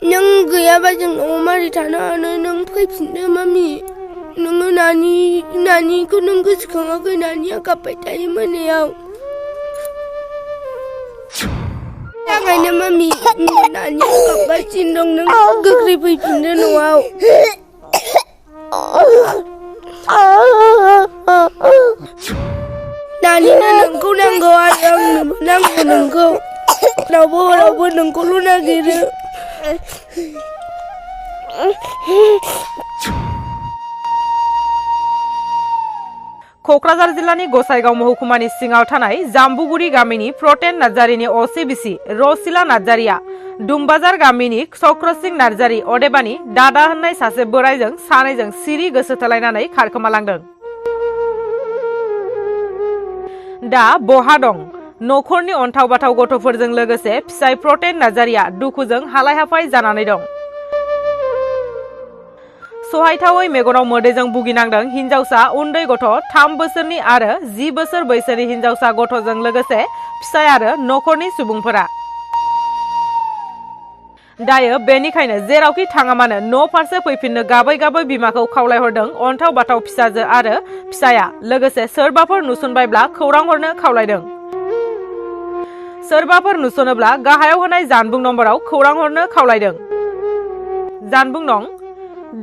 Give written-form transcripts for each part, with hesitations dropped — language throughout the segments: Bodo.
नों गैयाबा जों न'आव मारै थानो हानो नों फैफिनदो मामि नोङो नानिखौ नों गोसोखाङाखै नानिया गाबबाय थायो मोनायाव थाखायनो मामि नानिया गाबगासिनो दं नों गोख्रै फैफिनदो न'आव नानिनो नोंखौ नांगौ आरो आंनोबो नांगौ नोंखौ रावबो नोंखौल' नागिरो क'क्राझार जिल्लानि गसाइगाव महकुमानि सिङाव थानाय जाम्बुगुरि गामिनि प्रटेन नार्जारिनि असे बिसि रसिला नार्जारिया दुमबाजार गामिनि चक्रसिं नार्जारि अदेबानि दादा होननाय सासे बोराइजों सानैजों सिरि गोसो थोलायनानै खारखोमालांदों। दा बहा दं? नखरनि अन्थाव बाथाव गथ'फोरजों लोगोसे फिसाय प्रटेन नार्जारिया दुखुजों हालाय हाफाय जानानै दं। सहायथावै मेगनाव मोदैजों भुगिनांदों हिन्जावसा उन्दै गथ' 3 बोसोरनि आरो 10 बोसोर बैसोनि हिन्जावसा गथ'जों लोगोसे फिसाय आरो नखरनि सुबुंफोरा। दायो बेनिखायनो जेरावखि थाङा मानो न' फारसे फैफिननो गाबै गाबै बिमाखौ खावलायहरदों अन्थाव बाथाव फिसाजो आरो फिसाया लोगोसे सोरबाफोर नुसनबायब्ला खौरां हरनो खावलायदों। सोरबाफोर नुसनोब्ला गाहायाव होनाय जानबुं नम्बराव खौरां हरनो खावलायदों। जानबुं नं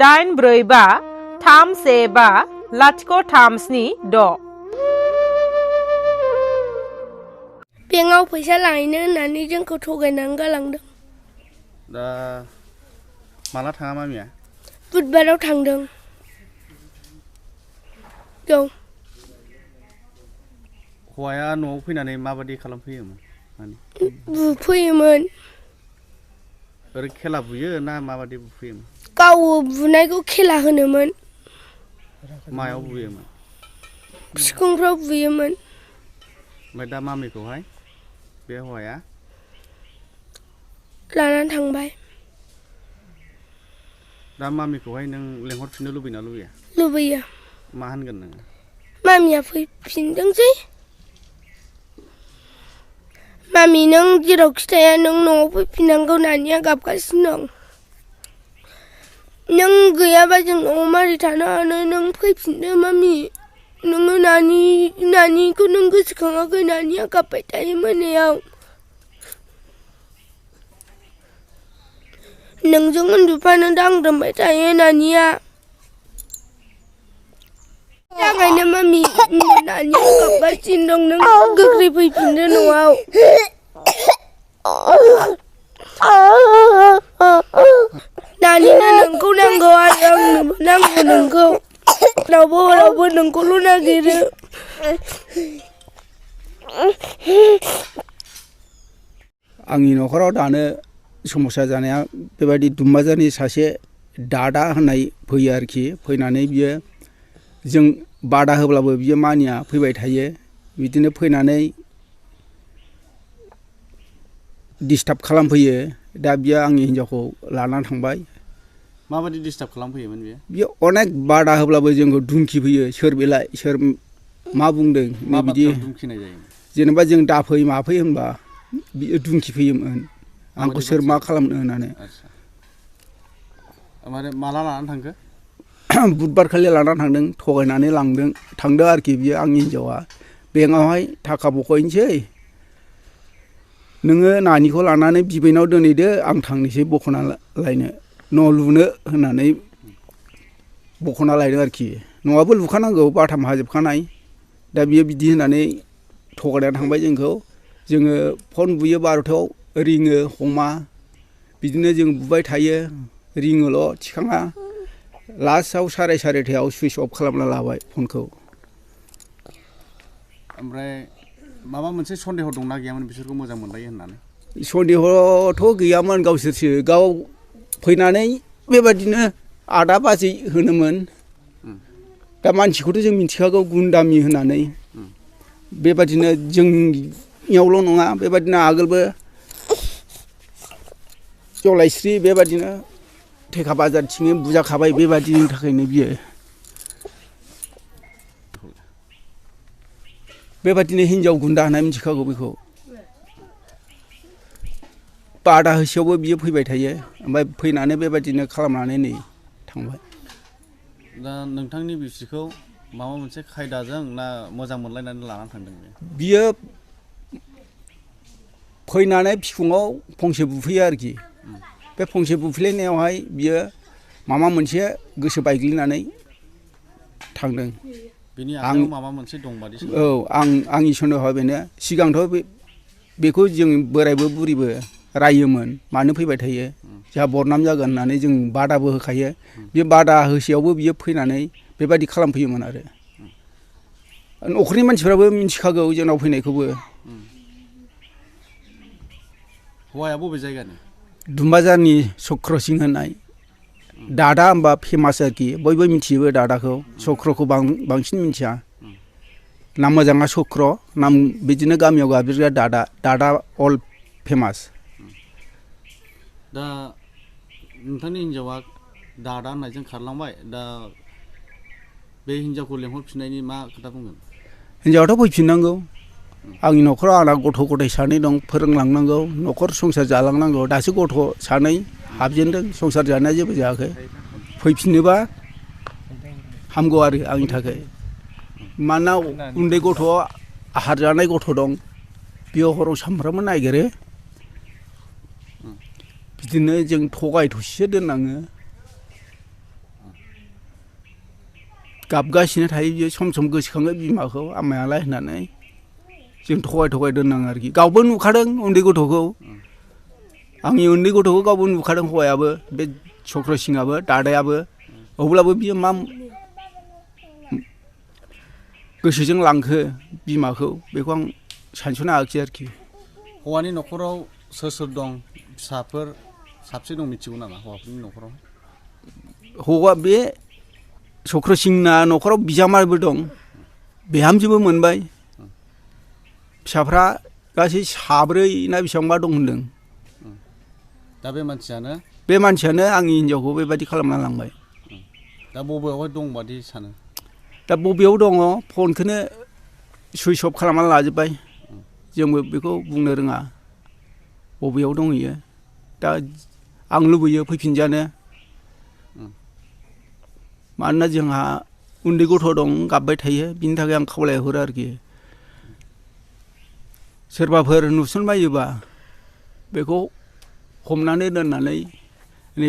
845315036। बेंकआव फैसा लाहैनो होननानै जोंखौ थगायनानै गालांदों। दा माला थाङा मामिया? बुधबाराव थांदों। हौवाया न'आव फैनानै माबादि खालामफैयोमोन? बुफैयोमोन। ओरै खेला बुयो ना माबादि बुफैयोमोन? गाव बुनायखौ खेला होनोमोन। मायाव बुयोमोन? सिखुंफ्राव बुयोमोन। ओमफ्राय दा मामिखौहाय बे हौवाया लानानै थांबाय। दा मामिखौहाय नों लेंहरफिननो लुबैना लुबैया? लुबैयो। मा होनगोन नोङो? मामिया फैफिनदोंसै। मामि नों जेरावखि थाया नों न'आव फैफिननांगौ नानिया गाबगासिनो दं। नों गैयाबा जों न'आव मारै थानो हानो नों फैफिनदो मामि नोङो नानिखौ नों गोसोखाङाखै नानिया गाबबाय थायो मोनायाव नोंजों उन्दुफानो दांग्रोमबाय थायो नानिया थाखायनो मामि नानिया गाबगासिनो दं नों गोख्रै फैफिनदो न'आव नानिनो नोंखौ नांगौ आरो आंनोबो नांगौ नोंखौ रावबो नोंखौल' नागिरो आंनि न'खराव दानो समस्या जानाया बेबायदि दुमबाजारनि सासे दादा होननाय फैयो आरोखि फैनानै बियो जों बादा होब्लाबो बियो मानिया फैबाय थायो बिदिनो फैनानै डिस्टार्ब खालामफैयो दा बियो आंनि हिन्जावखौ लानानै थांबाय। माबादि डिस्टार्ब खालामफैयोमोन बियो? बियो अनेक बादा होब्लाबो जोंखौ धुमखि फैयो सोर बेलाय सोर मा बुंदों बिदि धुमखिनाय जायो जेनेबा जों दाफै माफै होनबा बियो धुमखि फैयोमोन आंखौ सोर मा खालामनो होननानै। माने माला लानानै थांखो? बुधबार खालि लानानै थांदों थगायनानै थांदों आरोखि बियो आंनि हिन्जावा बेंकआवहाय थाखा बख'हैनोसै नोङो नानिखौ लानानै बिबैनाव दोनहैदो आं थांनोसै बख'ना लायनो न' लुनो होननानै बख'ना लायदों आरोखि न'आबो लुखानांगौ बाथाम हाजोबखानाय दा बियो बिदि होननानै थगायनानै थांबाय जोंखौ जोङो फन बुयो 12थायाव रिङो हमा बिदिनो जों बुबाय थायो रिङोल' थिखाङा लास्टआव 12:30 सुइस अफ खालामना लाबाय फनखौ। ओमफ्राय माबा मोनसे सन्देह दंना गैयामोन बिसोरखौ मोजां मोनलायो होननानै? सन्देहथ' गैयामोन गावसोरसो गाव फैनानै बेबादिनो आदा बाजै होनोमोन दा मानसिखौथ' जों मिथिखागौ गुन्दामि होननानै बेबादिनो जोंनियावल' नङा बेबादिनो आगोलबो जलायस्रि बेबादिनो थेखा बाजारथिङै बुजाखाबाय बेबादिनि थाखायनो बियो बेबादिनो हिनजाव गुन्दा होननानै मिथिखागौ बेखौ बादा होसेयावबो बियो फैबाय थायो ओमफ्राय फैनानै बेबायदिनो खालामनानै नै थांबाय। दा नोंथांनि बिसिखौ माबा मोनसे खायदाजों ना मोजां मोनलायनानै लानानै थांदों बियो फैनानै बिखुङाव फंसे बुफैयो आरोखि बे फंसे बुफैलायनायावहाय बियो माबा मोनसे गोसो बायग्लिनानै थांदों। बिनि आखायाव माबा मोनसे दंबादि औ आंनि सन्देहआ बेनो सिगांथ' बेखौ जों बोरायबो बुरिबो रायोमोन मानो फैबाय थायो जोंहा बदनाम जागोन होननानै जों बादाबो होखायो बे बादा होसेयावबो बियो फैनानै बेबायदि खालामफैयोमोन आरो न'खरनि मानसिफ्राबो मिथिखागौ जोंनाव फैनायखौबो। हौवाया बबे जायगानि? दुम्बाजारनि चक्रसिं होननाय दादा होनबा फेमास आरोखि बयबो मिथियोबो दादाखौ चक्रखौ बांसिन मिथिया नाम मोजाङा चक्र नाम बिदिनो गामियाव गाबज्रिग्रा दादा अल फेमास। दा नोंथांनि हिन्जावा दादा होननायजों खारलांबाय दा बे हिन्जावखौ लेंहरफिननायनि मा खोथा बुंगोन? हिन्जावाथ' फैफिननांगौ आंनि न'खराव आंना गथ' गथाय सानै दं फोरोंलांनांगौ न'खर संसार जालांनांगौ दासो गथ' सानै हाबजेनदों संसार जानाया जेबो जायाखै फैफिननोबा हामगौ आरो आंनि थाखाय मानोना उन्दै गथ' आहार जानाय गथ' दं बेयाव हराव सामफ्रामबो नागिरो बिदिनो जों थगाय थसिसो दोननाङो गाबगासिनो थायो बियो सम सम गोसोखाङो बिमाखौ आमायालाय होननानै जों थगाय दोननाङो आरोखि गावबो नुखादों उन्दै गथ'खौ आंनि उन्दै गथ'खौ गावबो नुखादों हौवायाबो बे चक्रसिंआबो दादायाबो अब्लाबो बियो मा गोसोजों लांखो बिमाखौ बेखौ आं सानस'नो हायाखिसै आरोखि। हौवानि न'खराव सोर सोर दं फिसाफोर साबसे दं मिथिगौ नामा हौवाफोरनि न'खराव? हौवा बे चक्रसिंना न'खराव बिजामादैबो दं बिहामजोबो मोनबाय फिसाफ्रा गासै साब्रै ना बेसेबांबा दं होनदों। दा बे मानसियानो आंनि हिन्जावखौ बेबायदि खालामना लांबाय। दा बबेयावहाय दं बादि सानो? दा बबेयाव दङ फनखौनो सुइस अफ खालामना लाजोब्बाय जोंबो बेखौ बुंनो रोङा बबेयाव दंहैयो दा आं लुबैयो फैफिनजानो मानोना जोंहा उन्दै गथ' दं गाबबाय थायो बिनि थाखाय आं खावलायहरो आरोखि सोरबाफोर नुसनबायोबा बेखौ हमनानै दोननानै नैबे